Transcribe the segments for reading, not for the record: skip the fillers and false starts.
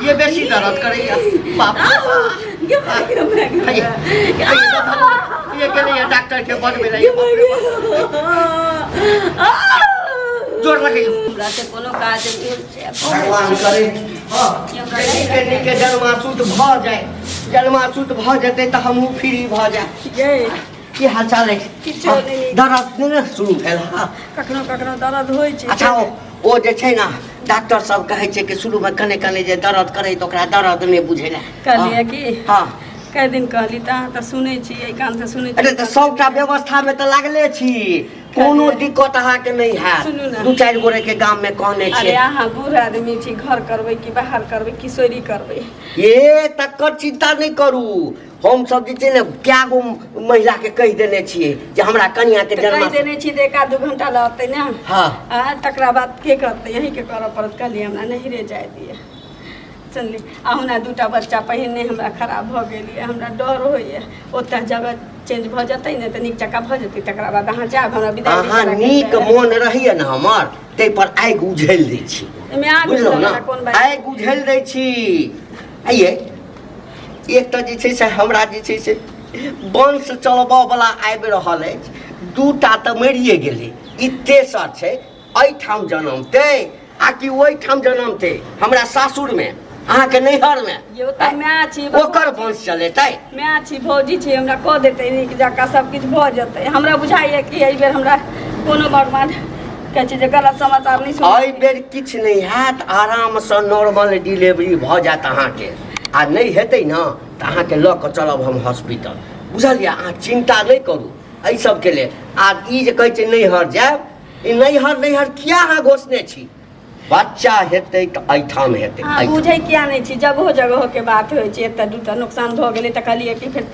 ये बेसी दर्द करैया बाप रे बाप। गे माय गे माय गे हे, हे, ये गेलैया डॉक्टर के बजबै लए बाप रे बाप। जोर लगैयौ हमरा से कोनो काज नहि होइ छै भगवान करे हँ नीके नीके जन्मासूत भऽ जाय जन्मासूत भऽ जेतै तऽ हमहूँ फ्री भऽ जाय यै की हाल चाल अछि किछो नहि नीक। दर्द नहि ने शुरू भेल हँ कखनो कखनो दर्द होइ छै अच्छा ओ जे छै ने डॉक्टर सब कहै छै कि शुरूमे कने कने जे दर्द करै तऽ ओकरा दर्द नहि बुझै लए कहलियै कि हँ कए दिन कहली तऽ अहाँ तऽ सुनै छी एहि कानसँ सुनै छी अरे तऽ सबटा व्यवस्थामे तऽ लागले छी कोनो दिक्कत अहाँके नहि हैत सुनू ने। दू चारि गोरे के गाममे कहने अरे छियै अहाँ बूढ़ आदमी छी घर करबै कि बाहर करबै कि सोरी करबै ये तकर चिंता नहि करू हम सब जे छै ने कए गो महिलाके कहि देने छियै जे हमरा कनियाके तऽ कहि जन्म देने छी तऽ एक आध दू घंटा लगतै ने हँ आ तकरा बाद के करतै अहीँके करऽ पड़त कहलियै हमरा नहिरे जाय दिअ सुनली अहुना दूटा बच्चा पहिने हमरा खराब भऽ गेल यऽ हमरा डर होइए ओतऽ जगह चेंज भऽ जेतै ने तऽ नीक जकाँ भऽ जेतै तकरा बाद अहाँ जायब हमरा विदाई अहाँ नीक मोन रहैए ने हमर ताहि पर आगि उझलि दै छी एहिमे आगि बुझलहुँ उझलऽ कोन ने बात आगि उझलि दै छी आइये एकटा जे छै से हमरा जे छै से वंश चलबऽवला आबि रहल अछि दूटा तऽ मरिए गेलै ई तेसर छै एहिठाम जनमतै आ कि ओहिठाम जनमतै हमरा सासुरमे अहाँके नैहरमे यौ तऽ माय छी ओकर वंश चलेतै माय छी भौजी छी हमरा कऽ देतै नीक जकाँ सब किछु भऽ जेतै हमरा बुझाइए कि एहि बेर हमरा कोनो भगवान कहै छै जे गलत समाचार नहि सुन एहि बेर किछु नहि हैत आरामसँ नॉर्मल डिलीवरी भऽ जायत अहाँके आ नहि हेतै ने तऽ अहाँके लऽ कऽ चलब हम हॉस्पिटल बुझलियै अहाँ चिन्ता नहि करू एहि सबके लेल आ ई जे कहै छै नैहर जायब ई नैहर नैहर किया अहाँ घोषने छी बच्चा हेतै तऽ एहिठाम हेतै अहाँ एहिठाम। बुझै किया नहि छी जगहो जगहोके बात होइ छै एतऽ दूटा नुकसान भऽ गेलै तऽ कहलियै कि फेर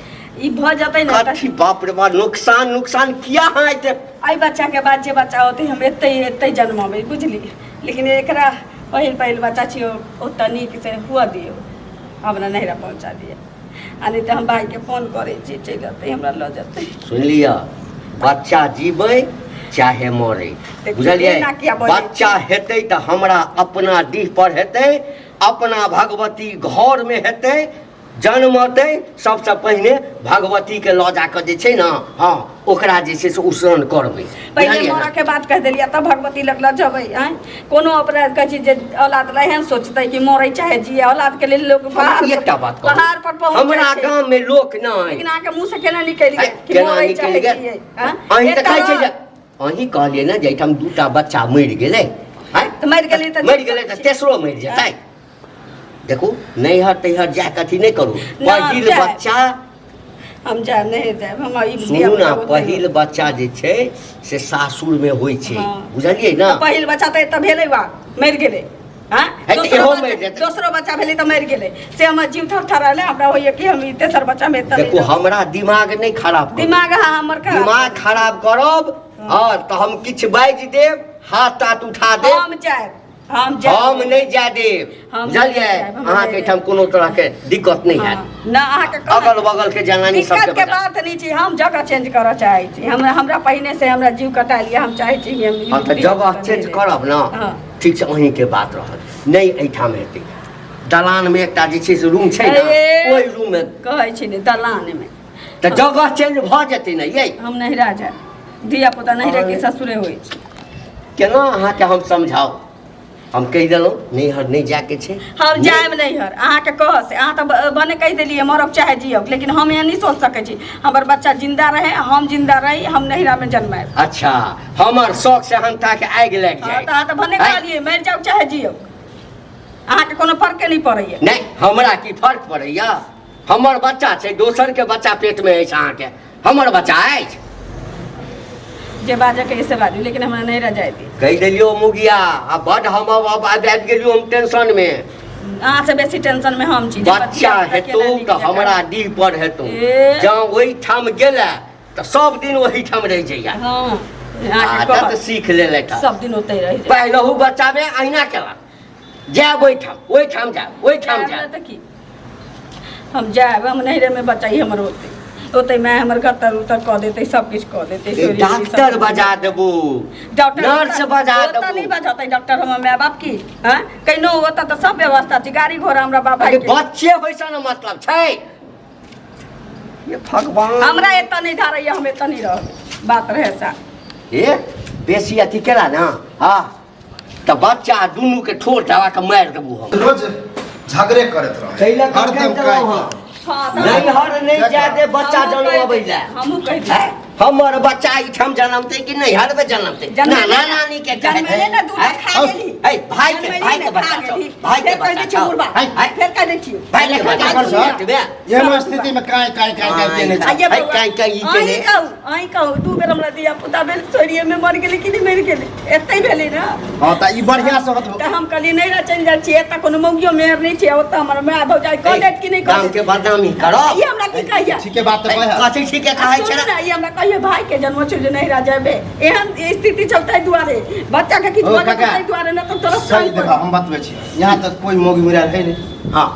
ई भऽ जेतै ने तऽ कथी बाप रे बाप नुकसान नुकसान किया अहाँ एते एहि बच्चाके बाद जे बच्चा होतै हम एतै एतै जन्मबै बुझलियै लेकिन एकरा पहिल पहिल बच्चा छियै ओतऽ नीकसँ हुअ दियौ हमरा नैहरा पहुँचा दिअ आ नहि तऽ हम भाइके फोन करै छी चलि अतै हमरा लऽ जेतै सुनि लिअ बच्चा जीबै चाहे मरै देखियौ, बुझलियै एना किया बजै छी? बच्चा हेतै तऽ हमरा अपना डीह पर हेतै अपना भगवती घरमे हेतै जन्मतै सबसँ पहिने भगवतीके लऽ जाकऽ जे छै ने हँ ओकरा जे छै से उसरन करबै पहिले बुझलियै ने? मरऽ के बात कहि देलियै तब भगवती लग लऽ जेबै आँय कोनो अपराध कहै छी जे औलाद लए एहन सोचतै कि मरै चाहे जिए औलाद के लेल लोक हमरा पहाड़ एकटा बात कहू पहाड़ पर पहुँच हमरा जाइ छै। गाममे लोक नहि लेकिन अहाँके मुँह से केना निकलि गेल कि केना मरै निकलि चाहे गेल जिए आँय? अहीं तऽ एतऽ कहै छै जे अहीं कहलियै ने जे एहिठाम दूटा बच्चा मरि गेलै आँय? तऽ मरि गेलै तऽ मरि गेलै तऽ तेसरो मरि जेतै देखू नैहर तैहर जा कऽ अथी नहि करू पहिल जायब। बच्चा हम जायब नहि जायब हमरा ई सुनू धिया ने पुता ओते पहिल बच्चा जे छै से सासुरमे होइ छै हँ। बुझलियै ने तऽ पहिल बच्चा तऽ एतऽ भेलै बा मरि गेलै हँ है तऽ दोसरो इहो बच्चा- मरि जेतै। दोसरो बच्चा भेलै तऽ मरि गेलै से हमर जीव थरथराएल हमरा होइए कि हम ई तेसर बच्चामे एतऽ देखू नहि रहब। हमरा दिमाग नहि खराब करू। दिमाग अहाँ हमर खराब दिमाग खराब करब हँ तऽ हम किछु बाजि देब हाथ ताथ उठा देब हम जायब हम जायब हम नहि जाय देब हम नहि बुझलियै जायब, हम अहाँके नहि एहिठाम कोनो तरहके दिक्कत नहि हँ, हैत ना अहाँके कहब- अगल बगल के जनानी सबके दिक्कत के बता बात नहीं छी हम जगह चेंज करऽ चाहै छी हम हमरा पहिने से हमरा जीव कटा लिअ हम चाहै छी कि हम हँ तऽ जगह चेंज करब ने हँ। ठीक छै अहीँके बात रहत नहि एहिठाम हेतै दलानमे एकटा जे छै से रूम छै ने ए। ओहि रूममे कहै छी ने दलान मे तऽ जगह चेंज भऽ जेतै ने यै हम नहिरा जायब धिया पुता नहिरे के ससुरे होइ छै केना अहाँके हम समझाउ हम कहि देलहुँ नैहर नहि जायके छै हम जायब नैहर अहाँके कह से अहाँ तऽ भने कहि देलियै मरब चाहे जियब लेकिन हम एहन नहि सोच सकै छी हमर बच्चा जिंदा रहे हम जिंदा रही हम नैहरामे जन्मायब अच्छा हमर शौक से हमताके आगि लागि हँ जाय तऽ अहाँ तऽ भने आँय? कहलियै मरि जाउ चाहे जियौ अहाँके कोनो फर्के नहि पड़ैए नहि हमरा की फर्क पड़ैया हमर बच्चा छै दोसरके बच्चा पेटमे अछि अहाँके हमर बच्चा अछि जे बाजऽ के से बाजू लेकिन हमरा नहि रह जाय दी कहि देलियौ मुगिया आ बड हम अब अब आबि आबि गेलियौ हम टेंशन मे अहाँ से बेसी टेंशन में हम छी जे बच्चा बच्चा हेतौ केना नीक तऽ जकाँ। हमरा डीह पर हेतौ ए। जँ ओहिठाम गेलै तऽ सब दिन ओहिठाम रहि जइया हँ अहाँके आदत कहब, सीख लेलथि हँ। सब दिन ओतहि रहि जाय पहिलहु बच्चामे अहिना केलक जायब ओहिठाम ओहिठाम जायब ओहिठाम जायब जायब तऽ की हम जायब हम नैहरेमे बच्चा ई हमर होतै ओतै माय हमर गतर उतर कऽ देतै, सब किछु कऽ देतै। ए, सूर्य जी सब डॉक्टर बजा देबू, डॉक्टर नर्स बजा ओतऽ देबू। नहि बजतै डॉक्टर हमर माय बाप की? हँ, कहिनो ओतऽ तऽ सब व्यवस्था छै, गाड़ी घोड़ा हमरा बाप अरे भाई के। बच्चे होइ से ने मतलब छै। ये भगवान, हमरा एतऽ नहि धारैया, हम एतऽ नहि रहबै, बात रहै सा। ए बेसी अथी केला ना, हाँ तऽ बच्चा दुनू के ठोर दबा के मारि देबू हम। रोज झगड़े करैत रहे, कैला के हरदम कहि देलहुँ काहि। हँ। हँ, तऽ नैहर नहि जाय दे बच्चा हमहूँ कहि जनमबै दी- लए। हमहूँ कहि दी। हैं? हमर बच्चा एहिठाम जनमतै कि नैहरमे जनमतै? जनमेले नाना ने- नानी के कहै। जनमेले ने दूटा हैं? खा गेली। है, भाई के जनमेले भाई के ने बच्चा खा छौ, गेली। भाई के फेर कहि बच्चा दै छियै छौ। बुढ़बा, हैं? हैं? फेर कहि दै छियै। भाई के बच्चा देखल छौ, सर, एतबे। एहनो स्थिति में काहे काहे काहे काहे केने छै? आइए है, बौआ, काहे काहे ई अहीं केने? कहू, अहीं कहू, दू बेर हमरा धिया पुता भेल, छोड़िए में मरि गेलै कि नहि मरि गेलै? एतै भेलै ने। हँ, तऽ ई बढ़िआँ से होत। तऽ हम कहलियै नहि रह चलि जाइ छियै, एतऽ कोनो मौगियो मेहर नहि छै, ओतऽ हमर माय भौजाइ कऽ देत कि नहि कऽ गाम देत? के बदनामी करब। ई हमरा की कहैया? ठीके बात तऽ कहै। कथी ठीके कहै छै? सुनू ने, ई हमरा कहियो भाई के जन्म छौ जे नहिरा जेबे, एहन स्थिति छौ ताहि दुआरे बच्चा के किछु ओ भऽ जेतौ काका, ताहि दुआरे, नहि तऽ तोरा सही संग देखा, हम बतबै छी, यहाँ तक कोई मौगी मुरा है नहीं। हाँ।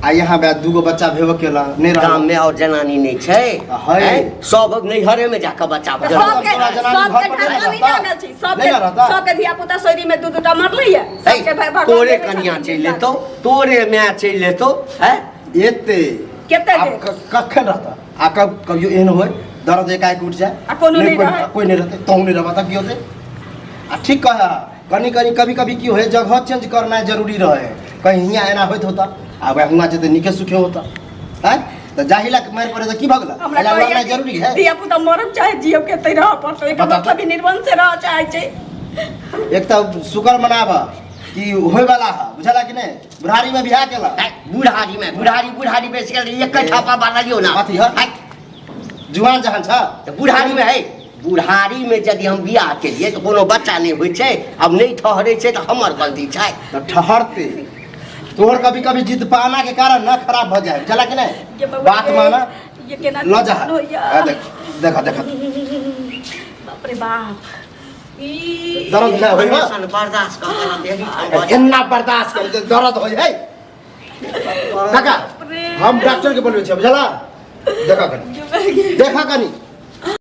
आ यहाँ बे दूगो बच्चा भेबो केला नहीं रहल। गाम में और जनानी नहीं छै। है। हैं? सब नैहरे में जाके बच्चा तऽ जनम। सबके तोरा जनानी सबके घर पर ढाका नहीं भी रहता? लागल छै सबके। नहीं ना रहता? सबके धिया पुता सोरी में दू दूटा मरलै या है, सबके भाई भगवान तोरे देने कनिया छथिन चलि जिंदा। लेतौ, तोरे माय चलि लेतौ है। एते कते आब देर? कखन रहता? आ कब कभियो एहन होय दर्द एकाएक उठि जाए आ कोनो नहि कोइ रहै। कोइ नहि रहतै, तहूँ नहि रहबा तऽ की होतै? आ ठीक कह, कनी कनी कभी कभी की होय, जगह चेंज करनाइ जरूरी रहे। कहीं हियाँ एना होइत होता आ वएह हुआँ जेतै नीके सुखे होता आँय, तऽ जाहि लए मारि पड़े तऽ की भऽ गेलै? हमरा एहि लए कहैया लड़नाइ कि जरूरी है। धिया पुता मरब चाहे जियब के तै रहऽ पड़तौ, एकर बताउ। मतलब ई निर्वंश से रहऽ चाहै छै। एक तऽ शुक्र मनाब कि होय वाला है, बुझला कि नहि? बुढ़ारी में बियाह केला। है, बुढ़ारी में बुढ़ारी बुढ़ारी बेच गेल, एक ठप्पा बान्हलियौ ना। अथी है। है, जुआन जहन छ तऽ बुढ़ारी में है, बुढ़ारी में यदि हम बियाह केलियै तऽ कोनो बच्चा नहि होइ छै। आब नहि ठहरै छै तऽ हमर गलती छै? तऽ ठहरते तोहर कभी कभी जिद पाना के कारण ना खराब भ जाए, बुझला कि नहीं? ये बउआ बात रे, माना, ये केना ल जा। होइया? आ देख, देखा देखा। बाप रे बाप, ई दर्द ना होई हो? सन बर्दाश्त कऽ कऽ देही ठाम भऽ जाए। एना बर्दाश्त कर, दर्द होई है काका। रे। हम डॉक्टर के बोलबै छियै, बुझला? देखा कनी, देखा कनी।